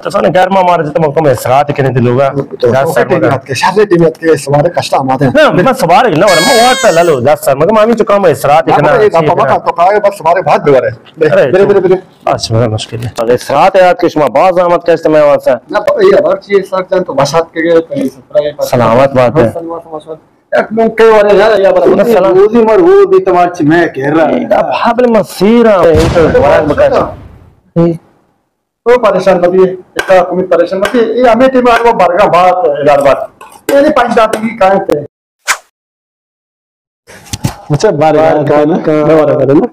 تو سن گرما مار جتم کم استراحت کنے تے لوگا۔ تو دس سر ٹیم مگا۔ ات کے، شر ٹیم ات کے، سوارے کشتا آمادے۔ نہ، من سوارے نہ ورم، من وارتا لالو، دس سر مگا، ما ہمیں چکا میں استراحت کنا۔ تو کاغذ بس سوارے بات بورے۔ ارے، برے، برے، برے۔ بس، بڑا مشکل ہے۔ اگر استراحت یاد کہ شما باز زحمت کشت میں واسا۔ نہ، تو یہ ہر چیز سر جان تو بسات کے گئے، پہلے سترہ۔ سلامت بات ہے۔ بس، بس، بس، بس۔ ایک من کے ورے یار، یا برا۔ نہ، سلام۔ روزی مر، وہ بھی تمہار چی میں کہہ رہا ہے۔ دا بابل مسیرا، انٹر ورک بکش۔ تو پریشان مت بی، اتنا کمی پریشان مت بی۔ یہ ہمیں ٹیم آ، وہ برگا بات ہے، یار بات۔ یہ نہیں پنچ داتی کی کائیں تے۔ اچھا، بار بار بار کہنا، کہنا۔ بار بار کہنا۔